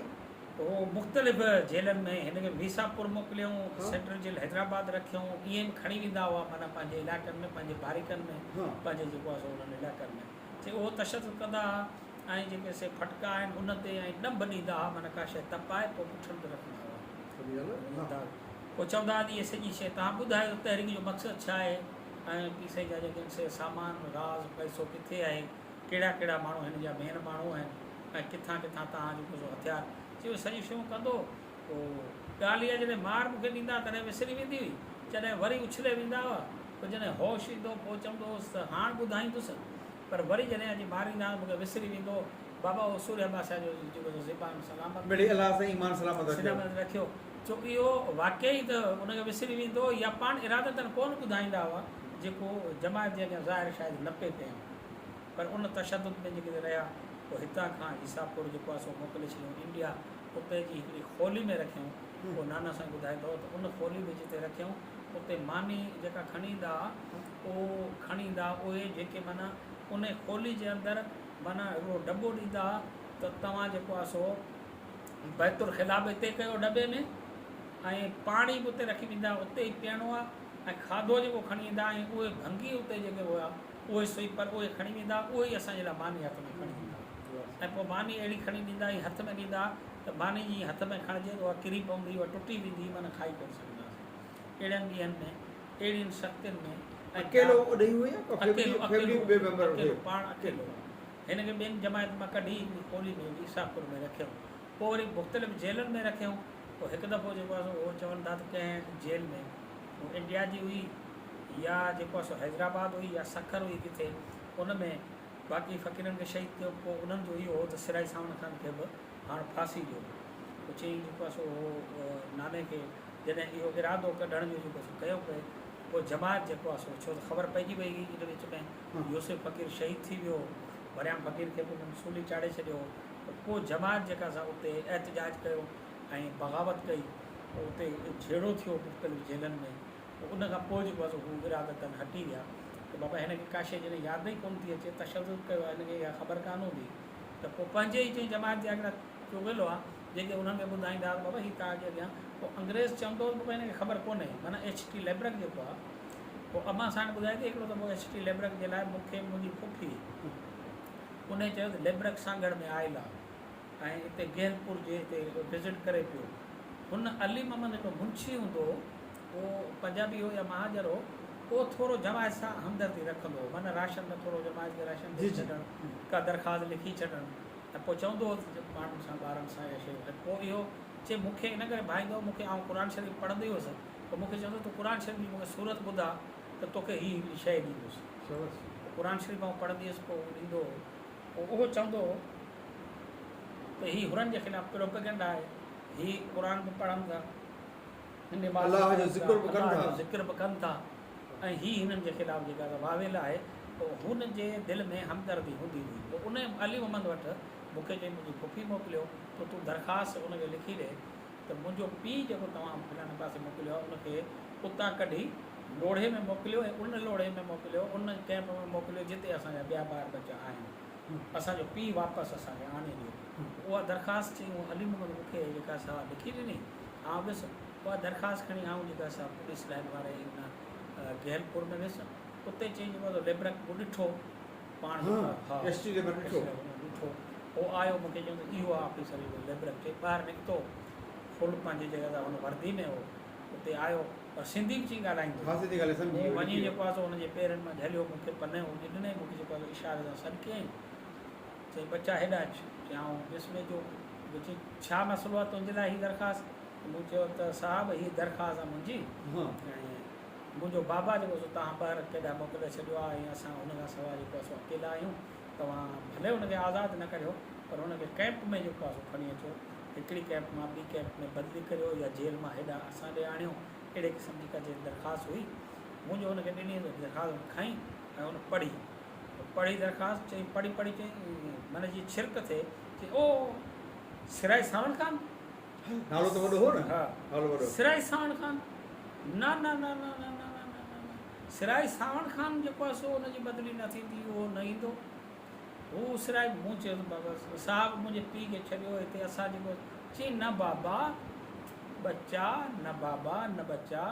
[SPEAKER 2] هو مختلف جيلن ۾ هن کي ويساپور موڪليائون،
[SPEAKER 1] ها.
[SPEAKER 2] سينٽرل جيل حيدرآباد رکيائون، ائين به کڻي ويندا هئا معنيٰ پنهنجي علائقن ۾ پنهنجي باريڪن ۾
[SPEAKER 1] ها.
[SPEAKER 2] پنهنجي جيڪو آهي سو انهن علائقن ۾ چي اهو تشدد ڪندا هئا ۽ جيڪي سي ڦٽڪا آهن ان تي ۽ ڏنڀ ڏيندا هئا معنيٰ ڪا شيء تپائي پوء پٺن تي رکندا هئا.
[SPEAKER 1] ها.
[SPEAKER 2] پوء چوندا ته اهي سڄي شيء توهان ٻڌايو ته تحريڪ جو مقصد ڇا آهي ۽ پيسي جا جيڪي آهن سي سامان، راز، پئسو ڪٿي آهي، ڪهڙا ڪهڙا ماڻهو هن جا مين ماڻهو آهن ۽ ڪٿان ڪٿان توهان جيڪو سو هٿيار چي اهي سڄيون شيون ڪندو پوء ڳالهه اها جڏهن مار مون کي ڏيندا تڏهن وسري ويندي هئي جڏهن وري اڇلي ويندا هئا پوء جڏهن هوش ايندو پوء چوندو هوس ته هاڻ ٻڌائيندس پر وري جڏهن اچي ماريندا هئا ته مون کي وسري ويندو هو بابا اهو سورهيه بادشاهه جو جيڪو سو زبان سلامت
[SPEAKER 1] مڙئي الله سائين ايمان سلامت رکيو.
[SPEAKER 2] سلامت رکيو. جو اهو واقعي ته ان کي وسري ويندو هو يا پاڻ ارادتاً ڪونه ٻڌائيندا هئا جيڪو جماعت جي اڳيان ظاهر شايد نه پئي ڪيائون پر ان تشدد ۾ جيڪي رهيا پوء هتان کان عيسيٰ پور جيڪو آهي سو موڪلي ڇڏيائون انڊيا اتي جي هڪڙي خولي ۾ رکيائون پوء نانا سائين ٻڌائيندو هو ته ان خولي ۾ جتي رکيائون اتي ماني جيڪا کڻي ايندا هئا اهو کڻي ايندا هئا اهي جيڪي معنيٰ ان خولي جي اندر معنيٰ هڪڙو ڊٻو ڏيندا هئا ته توهان جيڪو آهي سو بيت الخلا به اتي ڪيو ڊٻي ۾ ۽ پاڻي به اتي رکي ويندا اتي ئي پيئڻو آ ۽ کاڌو جيڪو کڻي ايندا ۽ اهي ڀنگي اتي جيڪي هيا اهي سوئيپر اهي کڻي ويندا اهي ئي اسان جي لاء ماني هٿ ۾ کڻي ايندا ۽ پوء ماني اهڙي کڻي ڏيندا ۽ هٿ ۾ ڏيندا ته ماني جيئن هٿ ۾ کڻجي ته اها ڪري پوندي اها ٽٽي ويندي هئي معنيٰ کائي ڪونه سگهنداسين اهڙن ڏينهن ۾ اهڙين سختين ۾ ۽
[SPEAKER 1] اڪيلو اڏهي هو يا ڪو
[SPEAKER 2] اڪيلو
[SPEAKER 1] فيملي
[SPEAKER 2] اڪيلو
[SPEAKER 1] ٻئي ميمبر
[SPEAKER 2] اڪيلو
[SPEAKER 1] هيو؟
[SPEAKER 2] پاڻ اڪيلو هن کي ٻين جماعت مان ڪڍي هڪڙي کولي ۾ عيسيٰ پور ۾ رکيائون پوء وري مختلف جيلن ۾ رکيائون پوء هڪ دفعو جيڪو آهي سو اهو چون ٿا ته ڪنهن جيل ۾ هو انڊيا جي هئي يا جيڪو آهي سو حيدرآباد هئي يا سکر هئي ڪٿي ان ۾ باقي فقيرن کي شهيد ڪيو پوء انهن جو اهو هو ته سرائي ساوڻ خان کي به هاڻ ڦاسي ڏيو پوء چيائين جيڪو آهي سو اهو ناني کي جڏهن اهو ارادو ڪڍڻ جو جيڪو سو ڪيو پئي پوء جماعت جيڪو آهي سو ڇو ته خبر پئجي وئي هئي ان وچ ۾ يوسف فقير شهيد ٿي ويو هو وريام فقير کي به انهن سولي چاڙهي ڇڏيو هو ته پوء جماعت جيڪا سا اتي احتجاج ڪيو ۽ بغاوت ڪئي پوء اتي جهيڙو ٿيو مختلف جيلن ۾ پوء ان کان پوء جيڪو آهي سو هو ارادتن هٽي ويا ته بابا هن کي ڪا شيء جڏهن ياد ئي ڪونه ٿي اچي تشدد ڪيو آهي هن کي اها خبر ڪانه هوندي ته پوء پنهنجي ئي چئين جماعت جا هڪڙا چغل هئا جيڪي انهن کي ٻڌائيندا هئا ته بابا هي توهان جي اڳيان پوء انگريز چوندو هو ته بابا هن کي خبر ڪونهي معنيٰ ايڇ ٽي ليبرڪ جيڪو آهي پوء امان ساڻ ٻڌائي ته هڪڙو دفعو ايڇ ٽي ليبرڪ جي لاء مون کي منهنجي پڦي انهي چيو ته ليبرڪ سانگهڙ ۾ آيل آ ۽ اتي گيهلپور جي اتي وزٽ ڪري پيو. هن علي محمد هڪڙو منشي هوندو هو، اهو پنجابي هو يا مهاجر هو، اهو ٿورو جماعت سان همدردي رکندو هو، معنيٰ راشن ۾ ٿورو جماعت کي راشن ڏئي ڇڏڻ، ڪا درخواست لکي ڇڏڻ ۽ پوء چوندو هو ته ماڻهن سان ٻارن سان اها شيء ۽ پوء اهو چي مون کي ان ڪري ڀائيندو هو مون کي آئون قرآن شريف پڙهندي هيس پوء مون کي چوندو تون قرآن شريف جي مون کي سورت ٻڌاء ته توکي هي هڪڙي شيء ڏيندس. پوء قرآن شريف آئون پڙهندي هيس پوء هو ڏيندو هو. پوء اهو چوندو هو ته هي حرن جي خلاف پروپيگنڊا آهي، هي قرآن به پڙهن ٿا، نماز به
[SPEAKER 1] الله جو
[SPEAKER 2] پڙهن ٿا،
[SPEAKER 1] ذڪر به ڪن
[SPEAKER 2] الله
[SPEAKER 1] ٿا.
[SPEAKER 2] جو ذڪر به ڪن ٿا ۽ هي هنن جي خلاف جيڪا سا واويلا آهي. پوء هن جي دل ۾ همدردي هوندي هئي. پوء ان علي محمد وٽ مون کي چيائين منهنجي پڦي موڪليو ته تون درخواست ان کي لکي ڏي ته منهنجو پيء جيڪو توهان فلاڻي پاسي موڪليو آهي ان کي اتان ڪڍي لوڙهي ۾ موڪليو ۽ ان لوڙهي ۾ موڪليو ان ڪئمپ ۾ موڪليو جتي اسان جا ٻيا ٻار ٻچا آهن اسان جو پيء واپس اسان کي آڻي ڏيو اها درخواست چئي اها علي محمد مون کي جيڪا سا لکي ڏني آئون ويس اها درخواست کڻي آئون جيڪا سا پوليس لائين واري ان گيهلپور ۾ ويس اتي چئي جيڪو سو ليبرڪ مون ڏٺو پاڻ ها
[SPEAKER 1] ايس ٽي ليبر ڏٺو
[SPEAKER 2] ڏٺو هو آيو مون کي چيو ته اهو آهي آفيسر اهو ليبرڪ چئي ٻاهر نڪتو فل پنهنجي جڳهه تان هن وردي ۾ هو اتي آيو پر سنڌي به چئي ڳالهائيندو
[SPEAKER 1] ها سنڌي ڳالهائي سمجهي
[SPEAKER 2] مون وڃي جيڪو آهي سو هن جي پيرن مان جهليو مون کي پنيو هن ڏنائين مون کي جيڪو آهي سو اشاري سان سڏ ڪيائين چيائين ٻچا هيڏانهن اچ چيائون ويس ويجهو مون چيائين ڇا مسئلو آهي تنهنجي لاء هي درخواست مون چيو ته صاحب هي درخواست آهي منهنجي ۽ منهنجو بابا جيڪو سو توهان ٻاهر ڪيڏانهن موڪلي ڇڏيو آهي ۽ اسان هن کان سواء جيڪو آهي سو اڪيلا آهيون توهان ڀلي هن کي آزاد نه ڪريو پر هن کي ڪئمپ ۾ جيڪو آهي سو کڻي اچو هڪڙي ڪئمپ مان ٻي ڪئمپ ۾ بدلي ڪريو يا جيل مان هيڏانهن اسان ڏي آڻيو اهڙي قسم جي ڪا جيڪا درخواست هئي مون جو هن کي ڏني ته درخواست هن کنئي ۽ هن پڙهي پڙهي درخواست چئي پڙهي پڙهي چئي من جي ڇرڪ ٿئي چئي او سرائي ساوڻ خان
[SPEAKER 1] نالو ته وڏو هو نه
[SPEAKER 2] ها
[SPEAKER 1] نالو وڏو
[SPEAKER 2] سرائي ساوڻ خان نه نه نه نه نه نه نه نه نه سرائي ساوڻ خان جيڪو آهي سو ان جي بدلي نه ٿيندي اهو نه ايندو هو سرائي مون چيو ته بابا صاحب منهنجي پيء کي ڇڏيو هتي اسان جيڪو چي نه بابا ٻچا نه بابا نه ٻچا.